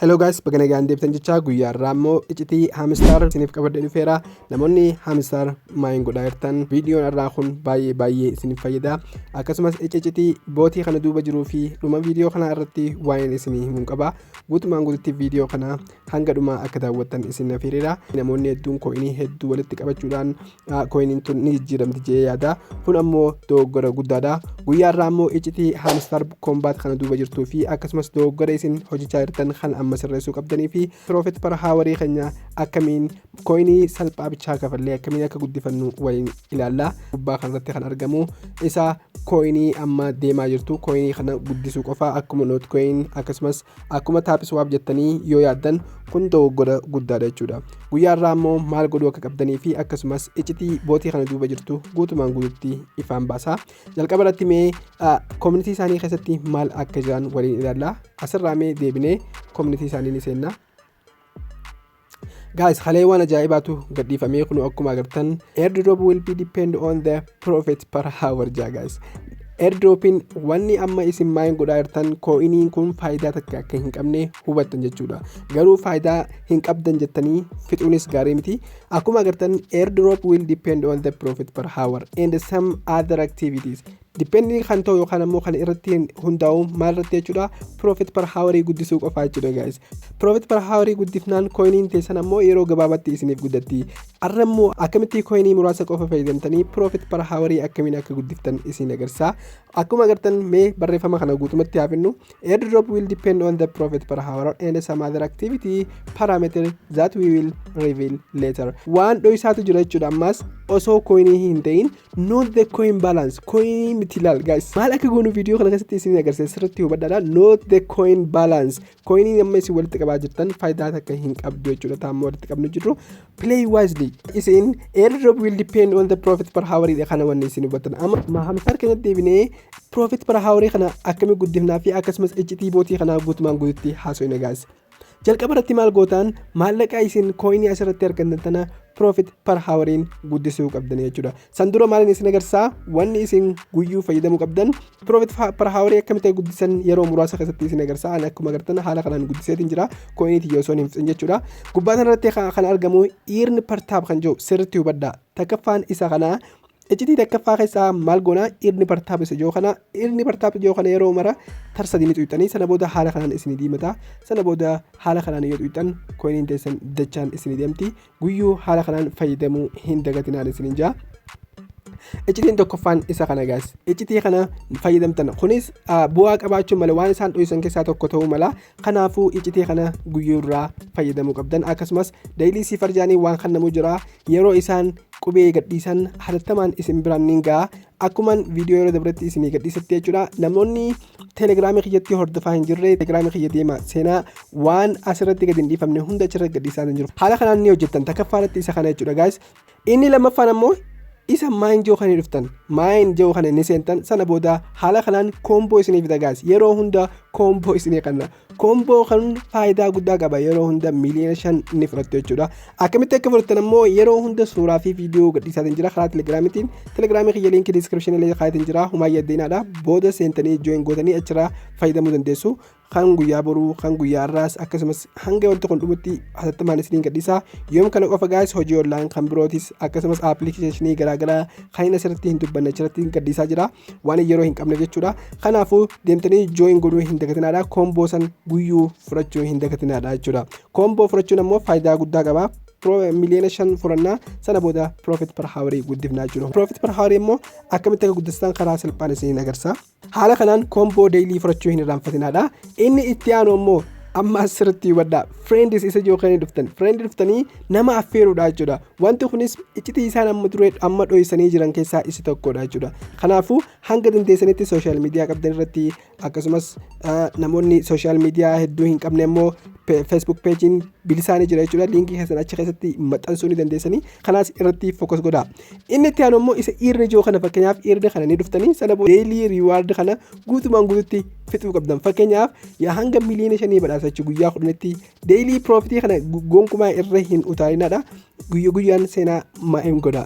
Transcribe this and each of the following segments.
Hello guys, baga nagaan deebitan jechaa, guyyaa irraa immoo icitii Hamster isiniif qabadhee dhufeera. Namoonni Hamster mine godhaa jirtan, viidiyoon irraa kun baay'ee baay'ee isiniif fayyada. Akkasumas icitii bootii kana duuba jiruu fi dhuma viidiyoo kana irratti waa'een isinii himuun qaba. Guutumaan guututti viidiyoo kana hanga dhumaa akka daawwattan isin affeereera. Namoonni hedduun coinii hedduu walitti qabachuudhaan coiniin tun ni jijjiiramti jedhee yaada. Kun ammoo dogoggora guddaadha. Guyyaa irraa ammoo icitii Hamster Kombat kana duuba jirtuu fi akkasumas dogoggora isin hojjechaa jirtan kan amma sirreessuu qabdanii fi profit per hourii keenya akkamiin coinii salphaa bichaa kafallee akkamiin akka guddifannu waliin ilaalla. Gubbaa kanarratti kan argamu isa coinii amma deemaa jirtu, coinii kana guddisuu qofa akkuma Notcoin akkasumas akkuma TapSwap jettanii yoo yaaddan, kun dogoggora guddaadha jechuudha. Guyyaa irraa ammoo maal godhuu akka qabdanii fi akkasumas icitii bootii kana duuba jirtu guutumaan guututti ifaan baasa. Jalqaba irratti mee community isaanii keessatti maal akka jiran waliin ilaalla. Asirraa mee deebinee community isaanii ni seenna. Guys, halee waan ajaa'ibaatu gadhiifamee. Kun akkuma agartan "Airdrop will be depend on the profit per hour" jaa. Guys, airdropiin wanni amma isin mine godhaa jirtan, coiniin kun faayidaa takka akka hin qabne hubattan jechuudha. Garuu faayidaa hin qabdan jettanii fixuunis gaarii miti. Akkuma agartan "Airdrop will depend on the profit per hour and some other activities". Depending kan ta'u yookaan ammoo kan irratti hundaa'u maal irratti jechuudha? Profit per hourii guddisuu qofaa jechuudha. Guys, profit per hourii guddifnaan coiniin teessan ammoo yeroo gabaabatti isiniif guddatti. Arra immoo akkamitti coinii muraasa qofa fayyadamtanii profit per hourii akkamiin akka guddiftan isin agarsiisa. Akkuma agartan mee barreeffama kana guutumatti haafinnu: "Airdrop will depend on the profit per hour and some other activity parameter that we will reveal later." Waan dho'isaatu jira jechuudha. Ammas osoo coinii hin ta'in, not the coin balance, coinii miti. Ilaal guys, maal akka goonu viidiyoo kana keessatti isin agarsiisa, sirriitti hubadhaadha. Not the coin balance, coinii amma isin walitti qabaa jirtan faayidaa takka hin qabdu jechuudha. Taammoo walitti qabnu jirru, play wisely isin. "Airdrop will depend on the profit per hour" dha. Kana wanni isin hubattan, amma Hamster keenyatti deebinee profit per hour kana akkamii guddifnaa fi akkasumas iccitii bootii kanaa guutumaan guututti haasofne. Guys, jalqaba irratti maal gootaan? Maallaqa isin coinii asirratti argattan tana profit per houriin guddisuu qabdan jechuudha. San dura maaliin isin agarsiisaa? Wanni isin guyyuu fayyadamuu qabdan profit per hourii akkamitti guddisan yeroo muraasa keessatti isin agarsiisa. Ani akkuma agartan haala kanaan guddiseetiin jira coinii tiyya osoo hin fixin jechuudha. Gubbaa kanarratti kan argamu "earn per tap" kan jiru sirriitti hubadhaa. Takkaffaan isa kana. Iccitii takkaffaa keessaa maal goonaa? Earn per tap isa jiru kana, earn per tap jiru kana yeroo mara tarsadii ni xuuxxanii, sana booda haala kanaan isinii diimata. Sana booda haala kanaan yoo xuuxxan coiniin teessan dachaan isinii deemti. Guyyuu haala kanaan fayyadamuu hin dagatinaan isiniin jaa. Iccitiin tokkoffaan isa kana guys. Iccitii kana fayyadamtan kunis bu'aa qabaachuu mala, waan isaan dho'isan keessaa tokko ta'uu mala. Kanaafuu iccitii kana guyyuu irraa fayyadamuu qabdan. Akkasumas daily cipher jaanii waan kannamuu jira. Yeroo isaan qubee gadhiisan hatattamaan isin biraan ni ga'a. Akkuman viidiyoo yeroo dabretti isinii gadhiisetti jechuudha. Namoonni Telegramii kiyyatti hordofaa hin jirre, Telegramii kiyya deema seenaa, waan asirratti gadi hin dhiifamne hunda achirratti gadhiisaa hin jiru. Haala kanaan ni hojjettan. Takkaffaa isa kana jechuudha guys. Inni lammaffaan ammoo isa mine jiru kan dhuftan, mine jiru kana inni seentan, sana booda haala kanaan combo isinii fida. Guys, yeroo hunda combo isinii kanna. Combo kan faayidaa guddaa qaba. Yeroo hunda 5 miiliyoona ni fudhattu jechuudha. Akkamitti akka fudhattan ammoo yeroo hunda suuraa fi viidiyoo gadhiisaatiin jira karaa Telegramiitiin. Telegramii kiyya linkii descriptionii illee kaayatiin jira. Humaa yaddeenaadha. Booda seentanii join gootanii achirraa fayyadamuu dandeessu. Kan guyyaa boruu, kan guyyaa har'aas, akkasumas hanga wanti kun dhumutti hatattamaan isiniin gadhiisa. Yoom kana qofa guys, hojii online kan birootis akkasumas applicationii garaagaraa kan inni asirratti hin dubbanne achirratti gadhiisaa jira, waan yeroo hin qabne jechuudha. Kanaafuu deemtanii join godhuu hin dagatinaadha. Combo san guyyuu fudhachuu hin dagatinaadha jechuudha. Combo fudhachuun ammoo faayidaa guddaa qaba. 5 miiliyoona furannaa, sana booda profit per hourii guddifnaa jechuudha. Profit per hourii immoo akkamitti akka guddistan karaa salphaan isiniin agarsiisa. Haala kanaan combo daily fudhachuu hin irraanfatinaadha. Inni itti aanu immoo, amma asirratti hubadhaa, friends isa jiru kan dhuftan, friend dhuftanii nama affeeruudha jechuudha. Wanti kunis iccitii isaan amma duree amma dho'isanii jiran keessaa isa tokkodha jechuudha. Kanaafuu hanga dandeessanitti social media qabdan irratti, akkasumas namoonni social media hedduu hin qabne immoo Facebook pageiin bilisaanii jira jechuudha. Linkii keessan achi keessatti maxxansuu ni dandeessanii. Kanaas irratti focus godhaa. Inni itti aanu immoo isa earn jiru kana. Fakkeenyaaf earn kana ni dhuftanii, sana booda daily reward kana guutumaan guututti fixuu qabdan. Fakkeenyaaf yaa hanga 5 miiliyoona badhaasa jechuudha guyyaa 10tti. Daily profitii kana gonkumaa irra hin utaalinaadha. Guyyaa guyyaan seenaa mine godha.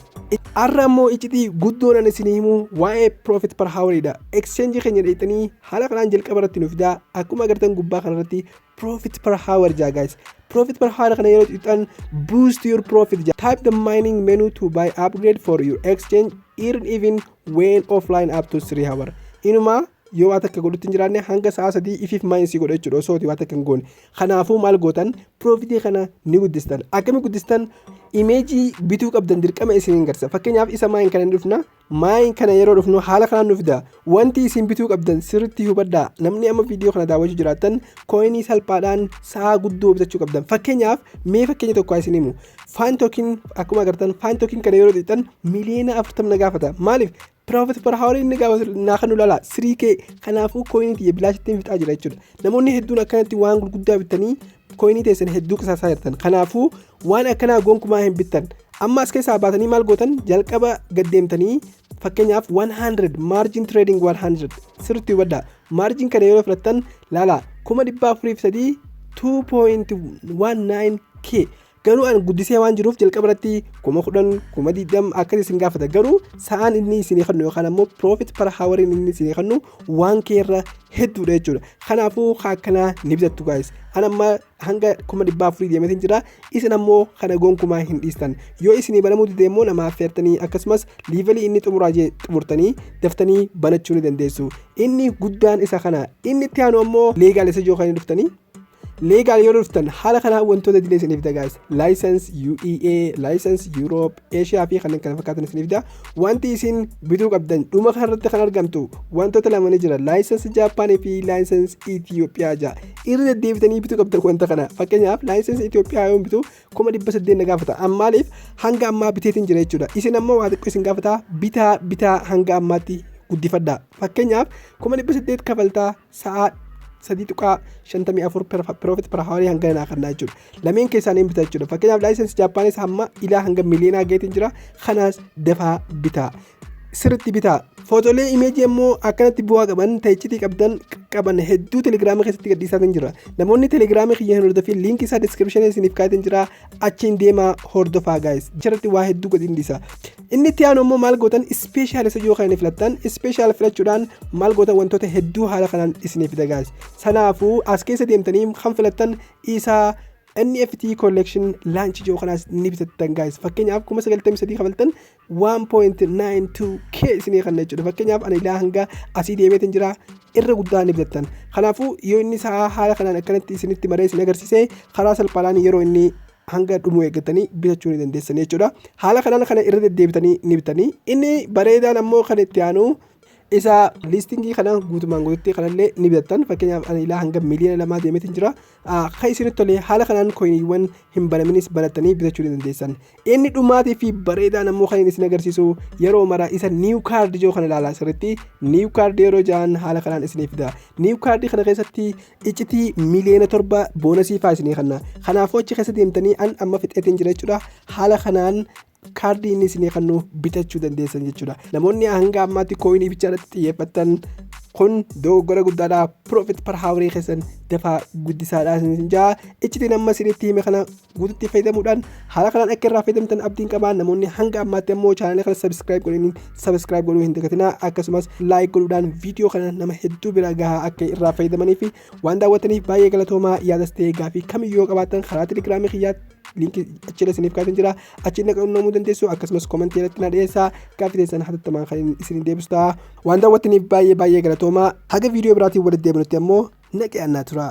Har'a immoo iccitii guddoon ani isinii himu waa'ee profit per houriidha. Exchange keenya dheeyxanii haala kanaan jalqaba irratti nu fidaa. Akkuma agartan gubbaa kanarratti Profit per hour jaa, guys. Profit per hour kana yeroo tuqxan, boost your profit jaa. Tap the mining menu to buy upgrade for your exchange, earn even when offline up to 3 hour. Inuma yoo waa takka godhutti hin jiraanne hanga sa'a 3 ifiif mine si godha jechuudha, osoo waa takka hin goone. Kanaafuu maal gootan? Profitii kana ni guddistan. Akkami guddistan? Imageii bituu qabdan dirqama isiniin garsa. Fakkeenyaaf isa mine kana ni dhufna. Mine kana yeroo dhufnu haala kanaan nu fida. Wanti isin bituu qabdan sirriitti hubadhaa. Namni amma viidiyoo kana daawwachuu jiraattan, coinii salphaadhaan sa'a guddoo bitachuu qabdan. Fakkeenyaaf mee fakkeenya tokko isin himu. Fan token, akkuma agartan, fan token kana yeroo xixiqqan 40 miliyoona na gaafata. Maaliif? Profit per hour inni gaafatu naa kan lala 3K. Kanaafuu coinii tiyya bilaashitti fixaa jira jechuudha. Namoonni hedduun akkanatti waan gurguddaa bitanii coinii teessan hedduu qisaasaa jirtan. Kanaafuu waan akkanaa gonkumaa hin bittan. Amma as keessaa baatanii maal gootan? Jalqaba gaddeemtanii, fakkeenyaaf 100 margin trading 100, sirriitti hubadhaa. Margin kana yeroo filattan, laala, 403,000, 2.19 k. Garuu an guddisee waan jiruuf jalqaba irratti 10,000, 20,000 akkas isin gaafata. Garuu sa'aan inni isinii kennu yookaan ammoo profit per hour inni isinii kennu waan keerra hedduudha jechuudha. Kanaafuu akkanaa ni bitattu, guys. An amma hanga 400,000 deemeetiin jira. Isin ammoo kana gonkumaa hin dhiistan. Yoo isinii banamuu dide immoo nama affeertanii, akkasumas levelii inni xumuraa jee xumurtanii daftanii banachuu ni dandeessu. Inni guddaan isa kana. Inni itti aanu ammoo legal isa jiru kan dhuftanii. Legal yoo dhuftan haala kanaa wantoota dilee isiniif fida, guys. License UEA, license Europe, Asia fi kanneen kana fakkaatan isiniif fida. Wanti isin bituu qabdan dhuma kanarratti kan argamtu wantoota lama ni jira: license Jaapaanii fi license Itiyoophiyaa jaa. Irra deddeebitanii bituu qabdan wanta kana. Fakkeenyaaf license Itiyoophiyaa yoo bitu 800,000 na gaafata. Ammaaliif hanga ammaa biteetiin jira jechuudha. Isin ammoo waa xiqqoo isin gaafata. Bitaa bitaa hanga ammaatti guddifadha. Fakkeenyaaf 800,000 kafaltaa, sa'aa 3.54 profit per hour hanga naa kannaa jechuudha. Lameen keessaa ni bita jechuudha. Fakkeenyaaf license Jaappaanis hamma ilaa hanga miliyoonaa geetiin jira. Kanaas dafaa bitaa. Sirriitti bitaa. Footoolee imageii immoo akkanatti bu'aa qaban ta'iccitii qabdan qaban hedduu Telegramii keessatti gadhiisaatiin jira. Namoonni Telegramii kiyya hin hordofin, linkii isaa descriptionii isiniif kaayatiin jira. Achiin deemaa hordofaa, guys. Achirratti waa hedduu gadi dhiisa. Inni itti aanu immoo maal gootan? Special isa jiru kan inni filattan. Special filachuudhaan maal gootan? Wantoota hedduu haala kanaan isiniif fida, guys. Sanaafuu as keessa deemtanii kan filattan isaa NFT collection launch jiru kanaas ni bitattan, guys. Fakkeenyaaf 93,000 kafaltan, 1.92 k isinii kanna jechuudha. Fakkeenyaaf ani ilaa hanga asii deemeetiin jira, irra guddaa ni bitattan. Kanaafuu yoo inni isaa haala kanaan akkanatti isinitti maree isin agarsiise, karaa salphaadhaan yeroo inni hanga dhumuu eeggatanii bitachuu ni dandeessan jechuudha. Haala kanaan kana irra deddeebitanii ni bitanii. Inni bareedaan ammoo kan itti aanu isa listingii kana guutumaan guututti kanallee ni bitattan. Fakkeenyaaf ani ilaa hanga 2 miliyoona deemeetiin jira. Kan isinitti tolee haala kanaan coiniiwwan hin banaminis banattanii bitachuu ni dandeessan. Inni dhumaatii fi bareedaan ammoo kan inni isin agarsiisu yeroo mara isa new card jiru kana ilaalaa sirriitti. New card yeroo ja'an haala kanaan isiniif fida. New card kana keessatti iccitii 7 miliyoona bonusii faa isinii kenna. Kanaafuu achi keessa deemtanii, an amma fixeetiin jira jechuudha, haala kanaan kaardii inni isinii kennu bitachuu dandeessan jechuudha. Namoonni hanga ammaatti coinii bichaa irratti xiyyeeffattan, kun dogoggora guddaadha. Profit per hourii keessan dafaa guddisaadha isin jaa. Iccitiin amma isinitti hime kana guututti fayyadamuudhaan haala kanaan akka irraa fayyadamtan abdiin qabaa. Namoonni hanga ammaatti ammoo channelii kana subscribe godhaniin, subscribe godhuu hin dagatinaa. Akkasumas like godhuudhaan viidiyoo kana nama hedduu bira gahaa, akka irraa fayyadamanii fi waan daawwattaniif baay'ee galatoomaa. Yaadas ta'ee gaafii kamiyyuu qabaattan karaa Telegramii kiyyaatti linkii achirra isiniif kaatin jira, achiin qunnamuu dandeessu. Akkasumas commentii irratti na dhiyeessaa, gaaffii teessan hatattamaan kan isin deebisu ta'a. Waan daawwattaniif baay'ee baay'ee galatoomaa. Haga viidiyoo biraatiin walitti deebinutti ammoo naqee annaa tura.